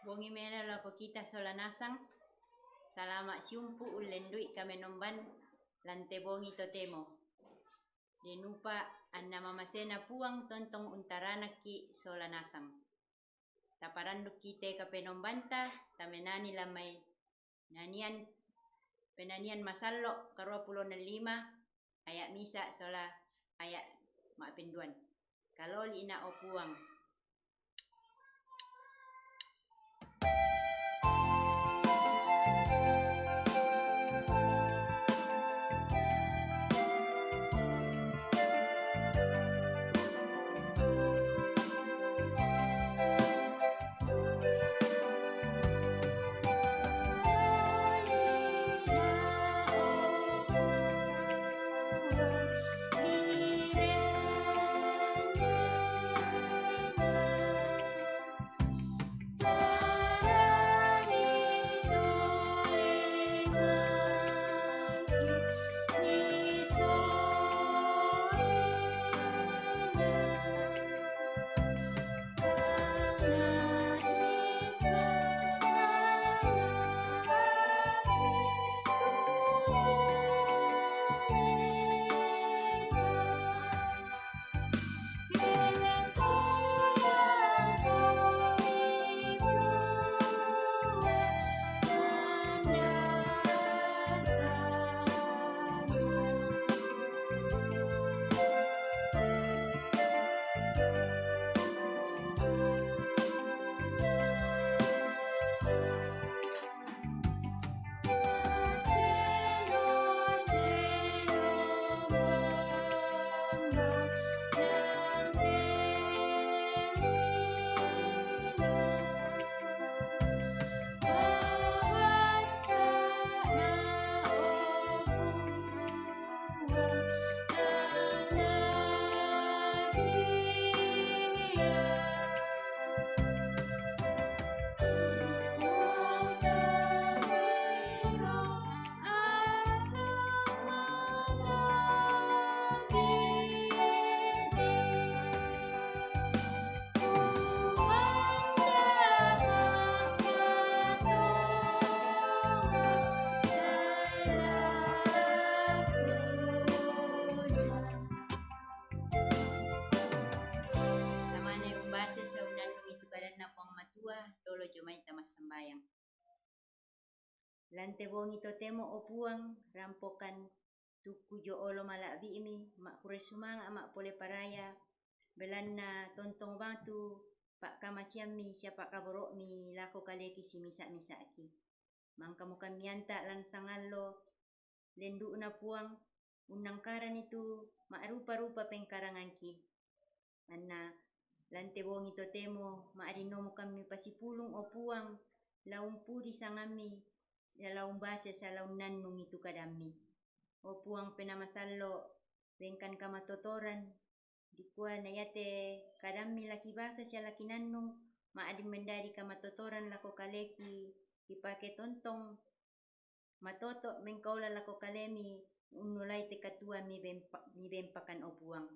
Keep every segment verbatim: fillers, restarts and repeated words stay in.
Bongi melo lako kita sola nasang. Salama siumpu ullendu'i kamenomban lante bongi totemo. Denupa anna mamasena Puang tontong untaranakki sola nasang. Taparannukki te kapenombanta, tamenani lamai nanian penanian masallo karua pulo lima ayat misa sola ayat ma'penduan. Kaloli'na o Puang. Tamane umbase saunannu itu kadanna Puang Matua, lolo jomai tamassambayang. Lante bongi totemo, o Puang, rampokan tukku jo olo mala'bi'mi, makkure sumanga' ma'pole paraya, belanna tontong batu pakkamaseammi sia pakkaboro'mi lako kaleki simisa-misa'ki. Mangkamokan mianta lan sangallo lendu'na Puang, unnangkarani tu ma'rupa-rupa pengkarangangki. Anna lante bongi totemo ma'rinnomokammi pasipulung, o Puang, la umpudi sangammi, la umbase sia la unnannungi tu kadammi. O Puang Penamasallo, wengkan kamatotoran, dikua na iate kadammi lakibasa sia lakinannung, ma'din mendadi kamatotoran lako kaleki, dipake tontong matoto mengkaula lako kalemi, unnolai te katuoan mibempa-, mibempakan, o Puang.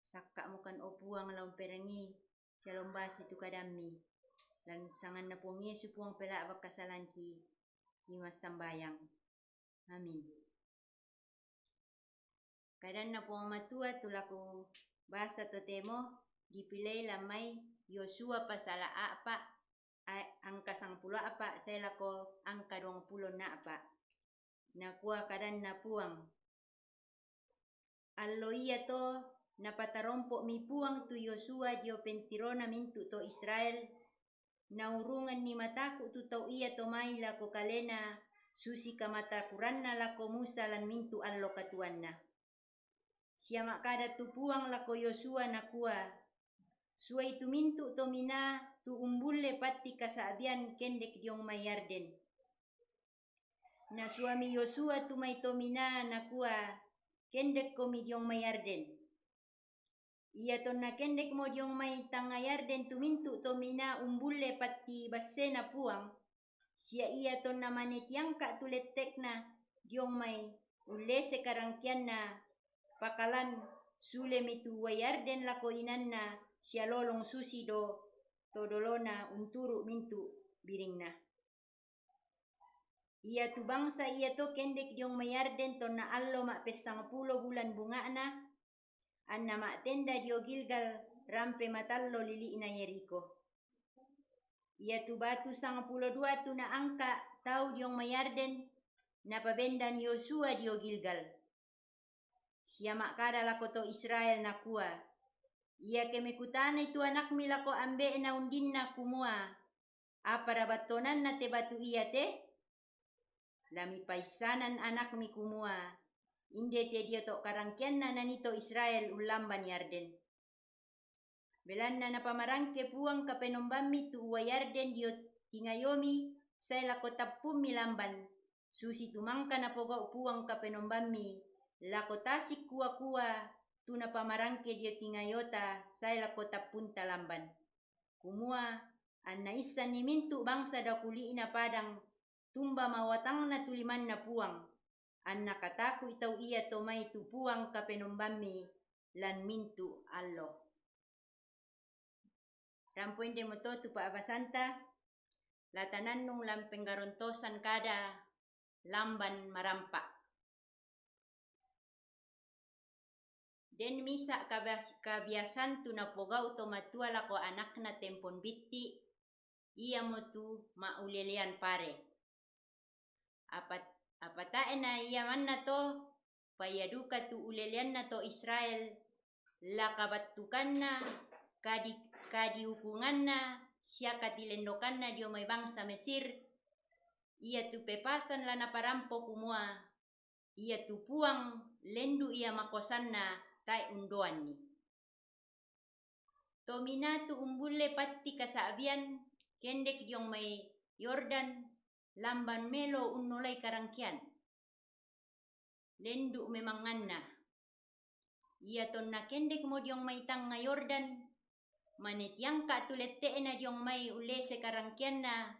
Sakka'mokan, o Puang, la umperangi sia la umbase tu kadammi. Lan sanganna Puang Yesu, Puang, pela'bak kasalangki, ki massambayang. Amin. Kadanna Puang Matua tu lako basa totemo dipilei lan mai Yosua pasala a'pa, a-, angka sangpulo a'pa sae lako angka duangpulo a'pa. Nakua kadanna Puang, allo iato napatarompo'mi Puang tu Yosua dio pentirona mintu' to Israel, naurunganni mataku' tu tau iato mai lako kalena, susi kamatakuranna lako Musa lan mintu' allo katuoanna. Sia ma'kada tu Puang lako Yosua, nakua, suai tu mintu' tominaa tu umbulle patti kasa'bian kendek diong mai Yarden. Nasuami Yosua tu mai tominaa, nakua, kendekkomi diong mai Yarden. Iatonna kendekmo diong mai tangnga Yarden tu mintu' tominaa umbulle patti bassena Puang, sia iatonna mane tiangka' tu lettekna diong mai ullese karangkeanna pakalan, sulemi tu uai Yarden lako inanna sia lolong susi do to dolona unturu' mintu' biringna. Iatu bangsa iato kendek diong mai Yarden tonna allo ma'pessangpulo bulan bunga'na, anna ma'tenda dio Gilgal rampe matallo lili'na Yerikho. Iatu batu sangpulo dua tu naangka' tau diong mai Yarden, napabendan Yosua dio Gilgal. Sia ma'kada lako to Israel, nakua, Iake mekutanai tu anakmi lako ambe'na undinna, kumua, Apara battuananna te batu iate? La mipaissanan anakmi, kumua, Inde te dio to karangkeanna nanii to Israel ullamban Yarden. Belanna napamarangke Puang Kapenombammi tu uai Yarden dio tingayomi sae lako tappummi lamban, susitu mangka napogau Puang Kapenombammi lako tasik kua-kua tu napamarangke dio tingayota sae lako tappunta lamban. Kumua, anna issanni mintu' bangsa dakuli'na padang tumba mawatangna tu limanna Puang, anna kataku'i tau iato mai tu Puang Kapenombammi lan mintu' allo. Rampo indemoto tu pa'basanta, la tanannung lan penggarontosan kada lamban marampa'. Den misa' kabias-, kabiasan tu napogau to matua lako anakna tempon bitti', iamotu ma'ulelean pare. Apa, apa tae' na ia manna to, paia duka tu uleleanna to Israel, la kabattukanna, kadi-, kadiukunganna, sia katilendokanna dio mai bangsa Mesir, iatu pepasan la naparampo, kumua, Iatu Puang lendu' ia makosanna tae' undoanni. Tominaa tu umbulle patti kasa'bian kendek diong mai Yordan, lamban melo unnolai karangkean. Lendu' memanganna. Ia tonna kendekmo diong mai tangnga Yordan, mane tiangka' tu lette'na diong mai ullese karangkeanna,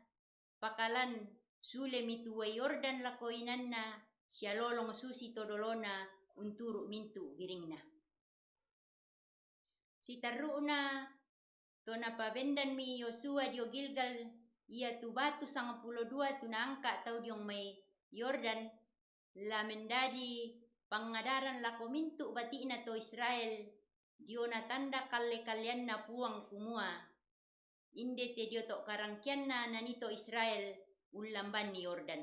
pakalan sulemi tu uai Yordan lako inanna, sia lolong susi to dolona unturu' mintu' biringna. Sitarru'na to napabendanmi Yosua dio Gilgal, iatu batu sangpulo dua tu naangka' tau diong mai Yordan, la mendadi pangadaran lako mintu' bati'na to Israel, diona tanda kalle-kalleanna Puang, kumua, Inde te dio to karangkeanna nanii to Israel ullambanni Yordan.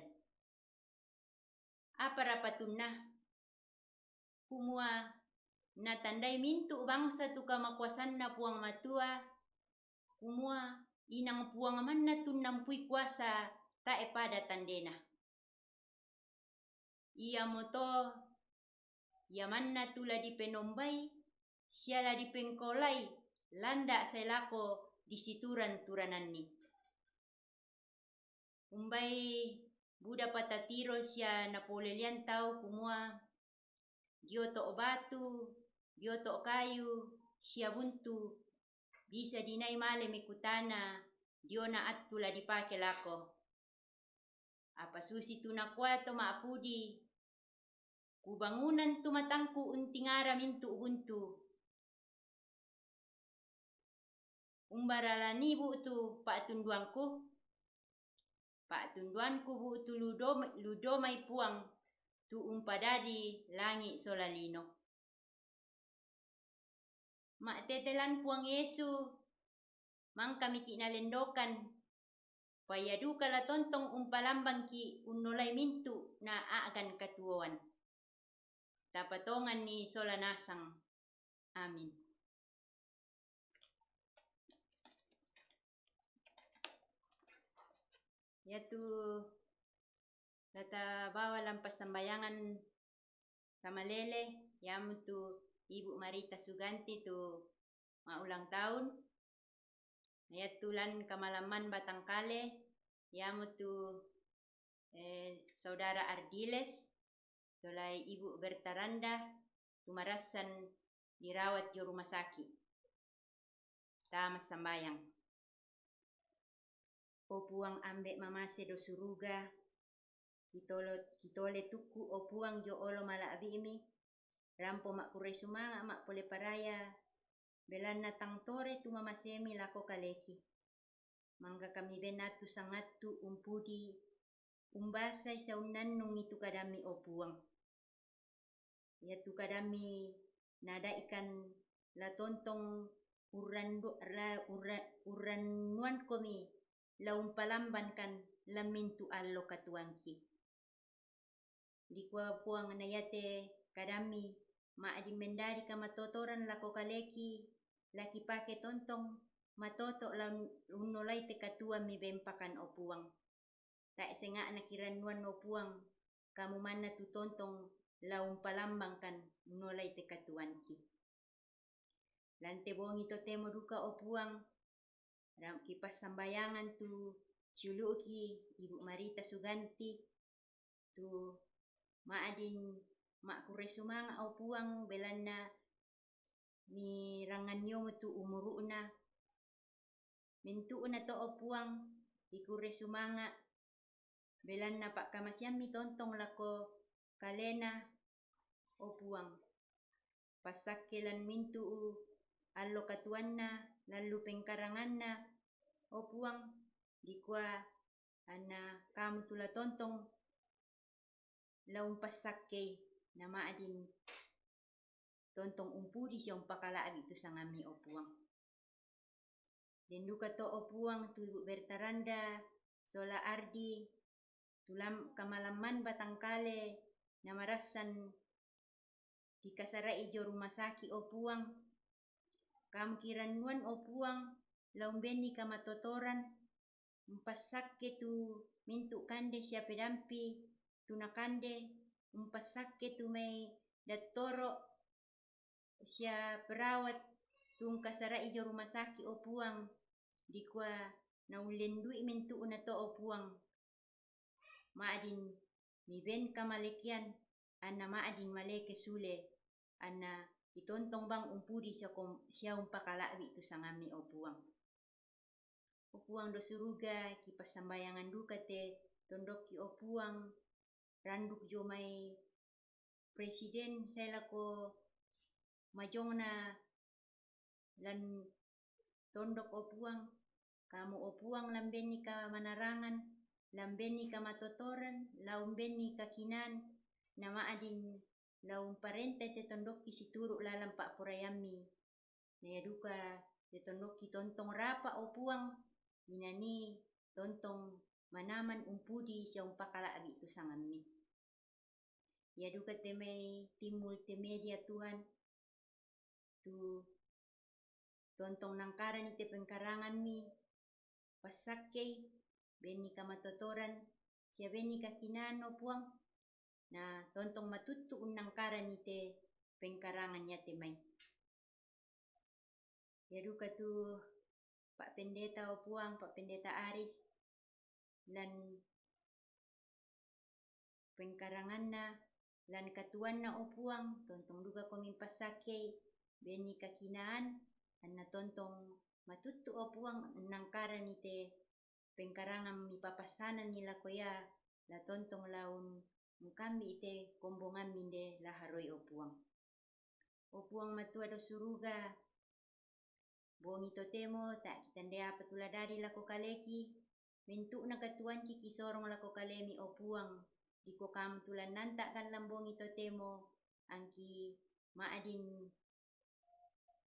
Apara patunna? Kumua, natandai mintu' bangsa tu kamakuasanna Puang Matua, kumua, inang Puang manna tu nampui kuasa tae' pada tandena. Iamoto, ia manna tu la dipenombai, sia la dipengkaolai, landa' sae lako disituran-turananni. Umbai buda patatiro sia napaulelean tau kumua, dio to batu, dio to kayu, sia buntu, bisa dinai male mekutana diona attu la dipake lako. Apa susitu nakua to ma'pudi, Kubangunan tu matangku untingara mintu' buntu. Umbara la nii bu'tu pa'tunduangku? Pa'tunduangku bu'tu lu dom-, lu domai Puang, tu umpadadi langi' sola lino. Ma'tete lan Puang Yesu, mangkamiki' nalendokan, paia duka la tontong umpalambangki' unnolai mintu' na a'gan katuoan. Tapatonganni sola nasang. Amin. Iatu la tabawa lan passambayangan samalele, iamotu Ibu Marita Suganti tu ma'ulang tahun. Iatu lan kamalamman batang kale, iamotu, eh, Saudara Ardiles, tolai Ibu Bertaranda, tu marassan dirawat jo rumah sakit. Ta massambayang. O Puang Ambe' mamase do suruga, kitolo-, kitole tukku, o Puang, jo olo mala'bi'mi, rampo ma'kurre sumanga' ma'pole paraya, belanna tang tore tu mamasemi lako kaleki. Mangga kami ben atu sangattu umpudi umbasai siunnannungi tu kadammi, o Puang. Iya tu kadammi nadaikan la tontong urrandu-, la urra-, urrannuankomi la umpalambankan la mintu allo katuangki. Dikua Puang na iate kadammi ma'di mendadi kamatotoran lako kaleki, laki pake tontong matoto la un-, unnolai te katuammi bempakan, o Puang. Tae senga'na kirannuan, o Puang, kamu manna tu tontong la umpalambangkan unnolai te katuanki. Lante bongi totemo duka, o Puang, ram-, kipassambayangan tu siulu'ki Ibu Marita Suganti, tu ma'din makkure sumanga, o Puang, belanna miranganniomo tu umuru'na. Mintu'na to, o Puang, ikure sumanga, belanna pakkamasiammi tontong lako kalena, o Puang. Passakke lan mintu'u allo katuanna, lallu pengkaranganna, o Puang, dikua anna kamu tu la tontong la umpassakkei, na ma'din tontong umpudi sia umpakala'bi tu sangammi, o Puang. Den duka to, o Puang, tu Ibu Bertaranda sola Ardi, tu lam-, kamalamman batangkale, na marassan dikasara'i jo rumah sakit, o Puang. Kamu kirannuan, o Puang, la umbenni kamatotoran, umpassakke tu mintu kande sia pedampi tu nakande, umpassakke tu mai dattoro sia perawat tu ungkasara'i jo rumah sakit, o Puang, dikua naullendui mintu'na to, o Puang. Ma'din miben kamalekean, anna ma'din maleke sule, anna itontong bang umpudi sia kom-, sia umpakala'bi tu sangammi, o Puang. O Puang do suruga, kipassambayangan duka te tondokki, o Puang, randuk jo mai presiden sai lako majongna lan tondok, o Puang. Kamu, o Puang, la umbenni kamanarangan, la umbenni kamatotoran, la umbenni kakinaan, na ma'din la umparentai te tondokki situru lalan pa'poraiammi. Na iya duka te tondokki tontong rapa, o Puang, inani tontong manaman umpudi sia umpakala'bi tu sangammi. Iya duka te mai tim multimedia, Tuhan, tu tontong nangkarani te pengkaranganmi, passakkei, benni kamatotoran, sia benni kakinaan, o Puang, na tontong matuttu unnangkarani te pengkarangan iate mai. Iya duka tu Pak Pendeta, o Puang, Pak Pendeta Aris, lan pengkaranganna, lan katuanna, o Puang, tontong duka komi passakkei, benni kakinaan, anna tontong matuttu, o Puang, nangkarani te pengkarangan mipapassananni lako ia, la tontong laun ungkambi te kombongammi nde la haroi, o Puang. O Puang Matua do suruga, bongi totemo ta kitandai apa tu la dadi lako kaleki, mintu'na katuanki kisorong lako kalemi, o Puang, dikua kamu tu la nanta kan lan bongi totemo, angki ma'din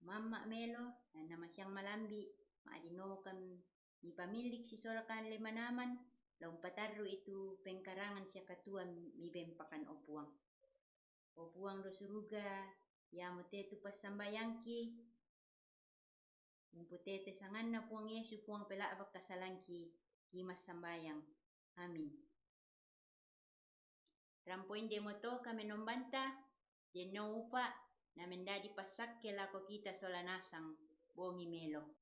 mamma melo, na masiang malambi, ma'din nomo kan mipamillik sisola kan le manaman, la umpatarru'i tu pengkarangan sia katuammi bempakan, o Puang. O Puang do suruga, iamo te tu passambayangki, umputete sanganna Puang Yesu, Puang pela'bak kasalangki, ki massambayang. Amin. Rampoin demoto kamenombanta, denno upa, na mendadi passakke lako kita sola nasang, bongi melo.